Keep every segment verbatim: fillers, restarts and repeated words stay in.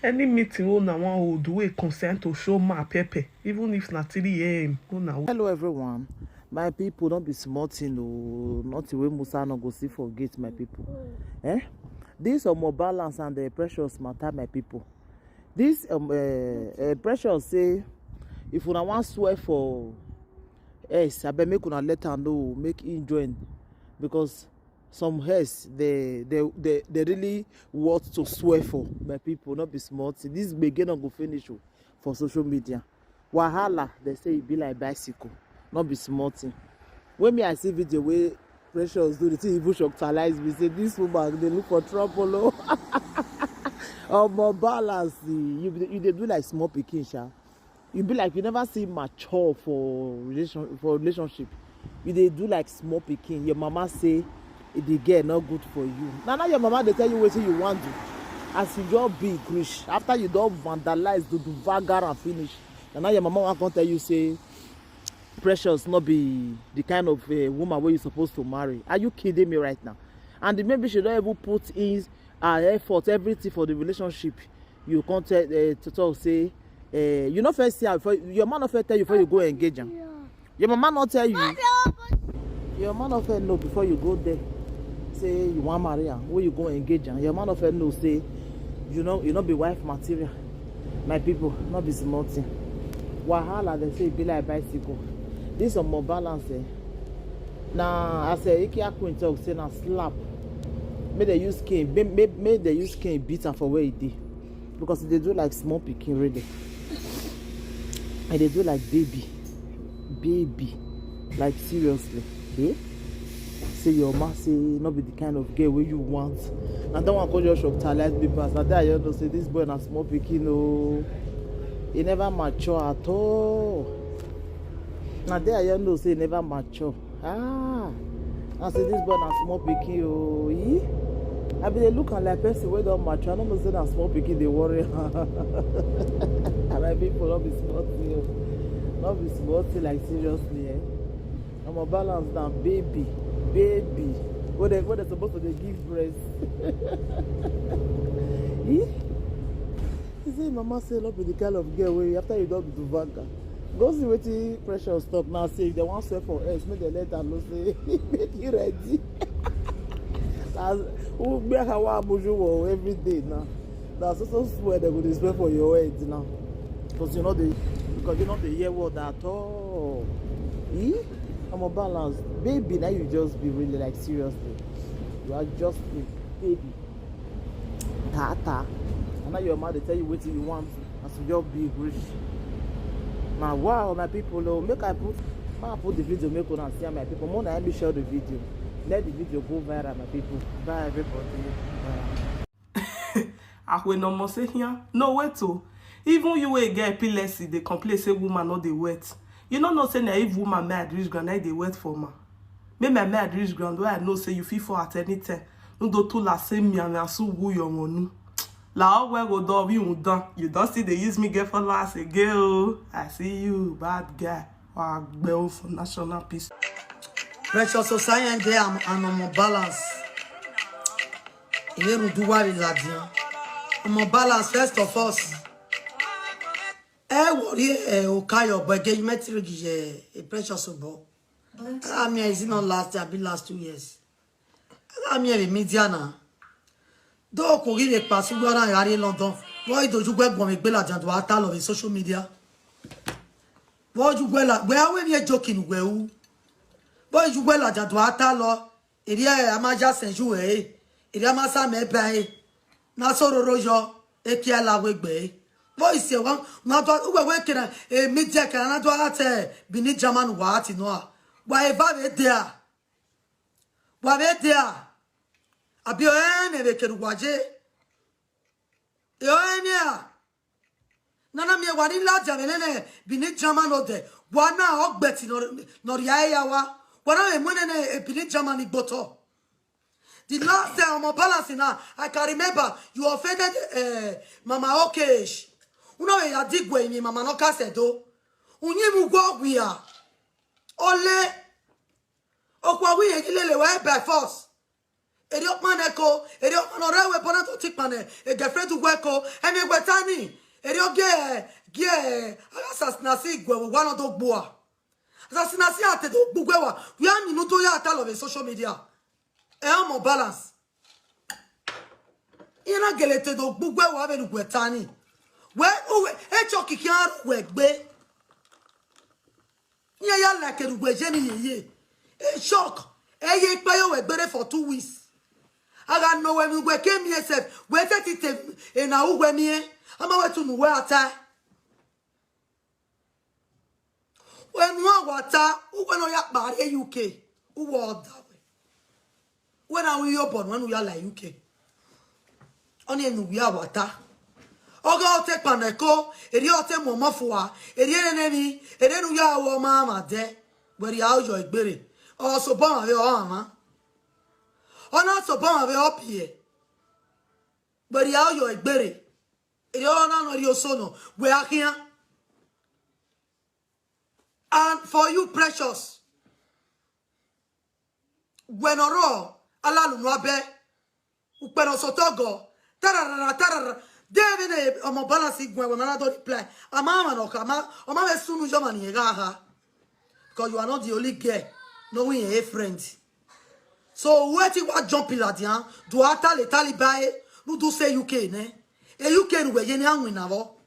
Any meeting wey una wan hold wey concern to show ma pepper, even if na three a m, una hold. Hello everyone. My people, don't be small thing o. Nothing wey Musa no go see for gate, my people. Eh? This Omo Balance and the Precious matter, my people. This um, uh, uh, Precious say, if una wan swear for S, abeg make una let am know, make him join, because some S they they they, they really want to swear for, my people. Not be small thing. This gbege no go finish o for social media. Wahala, they say e be like bicycle, not be small thing. When me I see video wey Precious do, the thing even shockalize me. Say this woman dey look for trouble o. Omo Balance, you be- you dey do like small pikin, sha. You be like you never see mature for relation for relationship. You dey do like small pikin. Your mama say the girl not good for you. Now now your mama dey tell you wetin you want do. As you just big reach, after you don vandalize, do do vagar and finish. Now now your mama wan come tell you say Precious not be the kind of uh, woman where you supposed to marry. Are you kidding me right now? And maybe she don't even put in her effort, everything for the relationship. You can't tell uh, to talk say uh, you not first see her before your man not first tell you before you go engage am. Your mama not tell you. Your man not first know before you go there. Say you want marry am, where you go engage am. Your man not first know say you know you not be wife material. My people, not be small thing. Wahala, they say e be like bicycle. This Omo Balance, eh? Na as a Ikia Queen talk say na slap. Make they use cane, make, make, make they use cane beat am for where e dey, because e dey do like small pikin really. E dey do like baby, baby, like seriously. Eh? Say your ma say not be the kind of girl wey you want. Na that one come just shock talize me pass. Na there I just know say this boy na small pikin o. He never mature at all. Na there I just know say he never mature. Ah, I say this boy na small pikin o. Ee? I be dey look am like person wey don mature. I no know say na small pikin dey worry am. And my people, no be small thing o. No be small thing, like seriously, eh? Omo Balance na baby, baby. What they what they supposed to dey give breast? Ee? He say mama say no be the kind of girl wey after you don do vanga. Go see wetin Precious talk now, say if they wan swear for S, make they let am know say make e ready. As who gbé hawa amuju wo every day now. Na so so swear they go dey swear for your head now. Because you know the because you know the hear word at all. Eh? Omo Balance, baby, now you just be really like seriously. You are just a baby. Tata. And now your mother tell you what you want as you just be rich. Now wow, my people, oh, make I put make I put the video, make una see am, my people. More na help me share the video. Let the video go viral, my people. Bye everybody. Bye. Akwe no more say here. No wait o. Even you wey get epilepsy dey complain say woman no dey wet. You no know say na if woman married reach ground, na e dey wet for man. Make my married reach ground wey I know say you fit fall at any time. No do to la say me and asu wu your monu. La ogwe go do you down. You don still dey use me get followers again o. I see you, bad guy. Wa gbe o for national peace. Precious Osayen dey am and Omo Balance. Ìwé ìrùn dúwárì làdìyàn. Omo Balance, first of all. Ẹ wò rí ẹ ò káyọ̀ bọ̀ ẹgẹ́ yín mẹ́tìrì yẹ ẹ Precious bọ̀. Ẹ àmì ẹ̀ is it not last year àbí last two years? Ẹ àmì ẹ̀ rè media náà. Dóò kò rí rè pàṣẹ gbọ́dọ̀ yàrá London. Wọ́n ìdòjú gbẹ́gbọ̀n mi gbé làjà tó wá tá lọ rí social media. Wọ́n ju gbẹ́ là gbẹ́ awé mi ẹ̀ jókè nù wẹ̀ wú. Wọ́n ju gbẹ́ làjà tó wá tá lọ. Èrè ẹ̀ a máa já sẹ̀jú ẹ̀ ẹ̀. Èrè a máa sá mẹ́ bá ẹ̀. Na sóróró yọ. Eke aláwé gbẹ́ ẹ̀. Wọ́n ìsẹ̀ wọn. Wọ́n tó wẹ̀ wẹ́ kẹ̀rẹ̀. Èmi jẹ́ kẹ̀rẹ̀ náà tó á tẹ̀. Bìní German wà á ti nù à. Wà á bá mi dé à. Wà á mi dé à. Àbí ọ̀ ẹ́ mi rè kẹ̀rù wájé. Ẹ̀ ọ̀ ẹ́ mi à. Nana mi wani la jamene ne bini jama no de. Wana ogbeti no no ria ya wa. Wana e mwene ne e bini jama ni gboto. The last time Omo Balance na, I can remember you offended uh, Mama Okesh. Una we ya digwe ni Mama no kase do. Unyi mu gwo gwi ya. Ole. Okwa wi ye gilele wa by force. Eri okpane ko, eri okpane ore we bona to tikpane. E girlfriend we ko, emi we tani. Eri oge, ge, aga sas na si gwe we wa no do gbua. Sas na si ate do gbugwe wa. We are minuto ya ata love social media. E omo balance. Ina gele te do gbugwe wa be gwe tani. We, uwe, e choki ki an we gbe. Nye ya like erugbe je ni yeye. E shock. E ye pe yo we gbere for two weeks. Aga no we mi gwe ke mi esef. We te ti te e na ugwe mi e. Ama we tu nu we ata. We nu awata. Ugwe no ya kpare U K. Uwe oda we. When are we open? When we are like U K. Oni enu we awata. Oga ote paneko, eri ote momo fua, eri enemi, eri enu ya wo mama de. Weri a ojo egbere. O so bo ma ve o ama. Ona so bo ma ve o pie. Weri a ojo egbere. Eri ona no ri osono. We akia. And for you, Precious. Gwenoro, ala lunu abe. Ukpeno sotogo. Tarara, tarara. David, omo balance igwe, when I don't reply. Ama ama no kama. Oma ve sunu joma ni ega ha. Because you are not the only girl. No, we a friend. So wetin wa jump ladian? Do a tali tali bae? No do say U K ne? E U K ru we ye ni anwin na vo.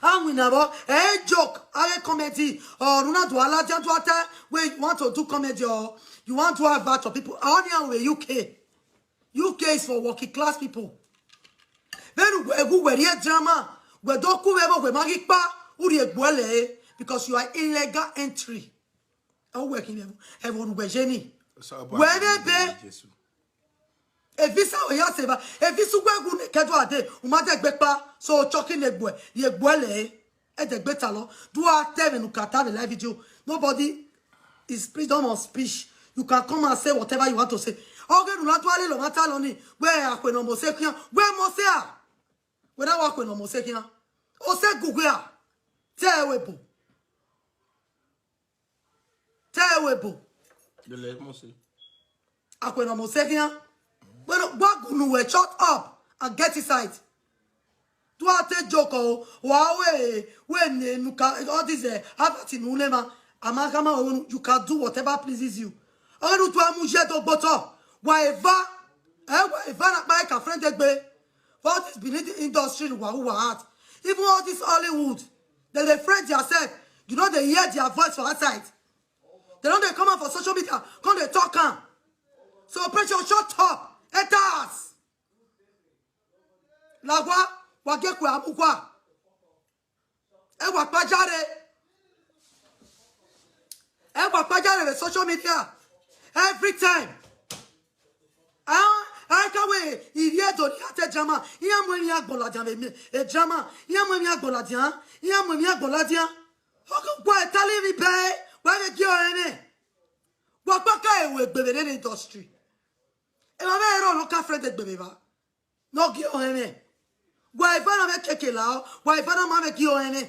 Anwin na vo. E joke. Are comedy. Or una do a ladian do a ta. Where you want to do comedy or you want to have batch of people. Only we U K. U K is for working class people. Then we go where ye drama. We do ku we bo we magi pa. Uri egbo ele. Because you are illegal entry. Awo we kin evo, evo nu gbe je ni. We be be. E visa we ya se ba. E visu gwe gu ne kedo ade. Uma de gbe pa. So choki ne gbo. Ye gbo le. E de gbe ta lo. Do a te me nu kata the live video. Nobody is freedom of speech. You can come and say whatever you want to say. Oge nu la do ale lo mata lo ni. We akwe no mo se kian. We mo se a. We na wa kwe no mo se kian. O se gugu a. Te we bo. Te we bo. The left must say. Akwe no mo se kian. Bueno, gwa gunu we shut up and get inside. Do a te joke o. Wa we we ne nuka all this eh avati nu le ma. Ama kama we you can do whatever pleases you. Onu to amu je do gboto. Wa eva. Eh, wa eva na pa ka friend egbe. For this Benin industry wa wa heart. Even all this Hollywood, they dey friend yourself. You know they hear their voice for outside. They don't they come out for social media, come they talk am. So Precious shut up. Etas. Lagwa, wa ge kwe amukwa. E wa pajare. E wa pajare with social media. Every time. Ah, I can wait. If you don't have the drama, you am when you are Boladian, a drama. You am when you are Boladian. You am when you are Boladian. How can go and tell me, babe? Why they give me? What back I will be in industry? And I'm a local friend that baby. No give me. Why if I don't make a killer? Why if I don't make you any?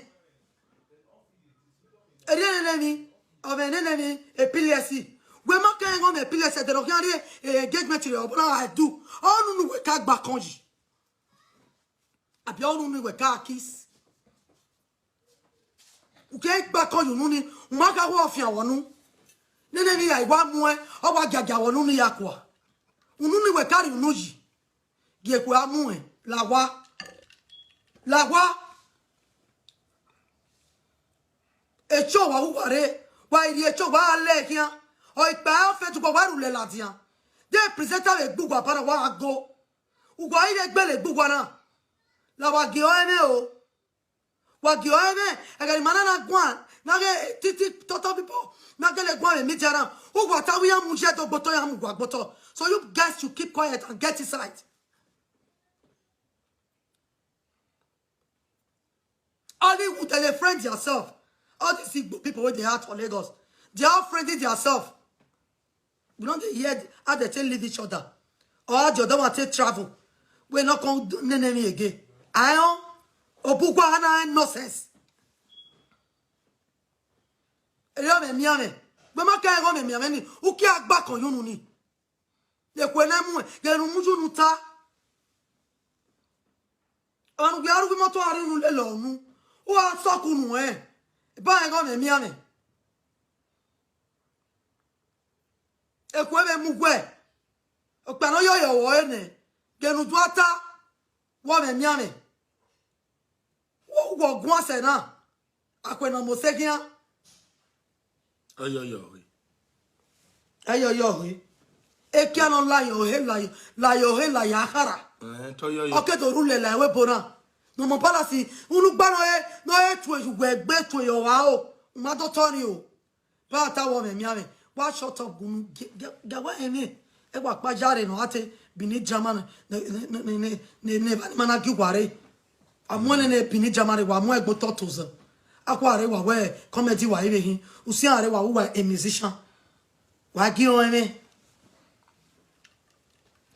Eri enemi, of an enemy, epilepsy. We ma kan go epilepsy, they don't carry engagement to your brother. I do. Oh no, no, we can't back on you. Abi oh no, no, we can't kiss. Uke back on you, nuni. Umaka wa fi awonu. Nene ni ya iwa mue. Owa gaga awonu ni yakwa. Unu ni we carry unu yi. Gi ekwe amu e. Lawa. Lawa. Echo wa uware. Wa iri echo wa ale kia. O ipa o fe tuko wa rule ladia. De presenter we gbugwa para wa ago. Ugwa ire gbele gbugwa na. Lawa gi o eme o. Wa gi o eme. Egari mana na gwan. Na ge titi toto people. Na ge le gwan me jara. Ugwa ta wi amu je do gboto ya mu gwa gboto. So you guys should keep quiet and get inside. Hollywood, they friend yourself. All these Igbo people where they are for Lagos, they are friending themselves. We don't hear how they take leave each other. Or the other one take travel. We're not going to do enemy again. I don't. Obugwa na nonsense. Eyo me miame. But my kind of me miame ni. Uki agba kon yunu ni. Ekwe ne mu, genu muju nu ta. Anu gbe aru moto ari nu le lo nu. O a so ku nu e. Ba e go me mi ame. Ekwe be mu gwe. Okpa no yo yo wo ene. Genu du ata. Wo me mi ame. Wo wo gun ase na. Akwe na mo se gian. Oyoyo. Eyo yo he. Eke no la yo he la yo la yo he la ya kara. Eh, to yo yo. Oke to rule la we bona. No mo palace. Unu gba no e no e tu eju gbe gbe tu yo wa o. Ma do to ni o. Ba ta wo me mi ame. Wa shut up gunu. Ga wa eme. E wa pa jare no ate bini German. Ne ne ne ne ne ne ba ni mana gi ware. Amone ne bini German wa mo egbo to to zan. Akwa re wa we comedy wa ibe hin. Usi are wa wa a musician. Wa gi o eme.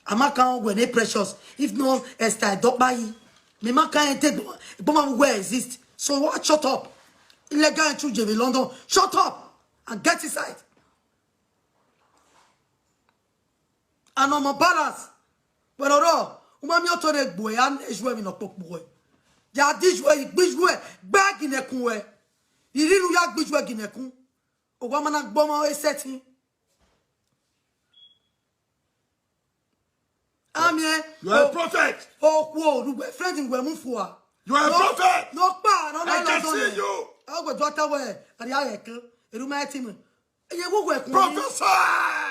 Amaka ogwe ne precious. If no Esther Dokpayi. Me maka ente gboma we exist. So what, shut up. Illegal entry je London. Shut up and get inside. And on my balance. But oro, uma mi oto de gbo ya ne jwe mi no popo. Ya di jwe, gbi jwe, gba ginekun we. Irinu ya gbi jwe ginekun. Owa mana gboma e setting. Amie. You are a prophet. Okwo, rugbe friend ngwe mu fua. You are a prophet. No pa, no no I can no. See you. Ogwe dota we, ari aye kan. Eru ma eti mi. Eye wo gwe kun. Prophesy.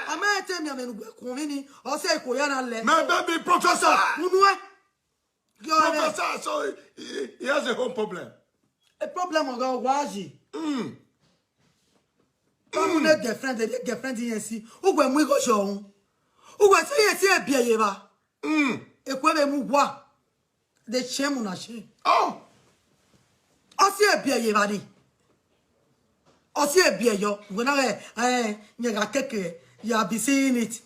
Ama ete mi ame gwe kun mi ni. O se ko ya na le. My baby, prophesy. Unu e. Yo ne. Prophesy. So he, he, he has a home problem. A problem oga waji. Mm. Kamu ne girlfriend, the girlfriend yen si. Ugwe mu igo shon. Ugwe se yen si e bie ye ba. Mm. Ekwe be mu wa. The shame una shame. Oh. O si e bie ye ba ni. O si e bie yo. Ugwe na we eh nye ga keke. You have been seeing it.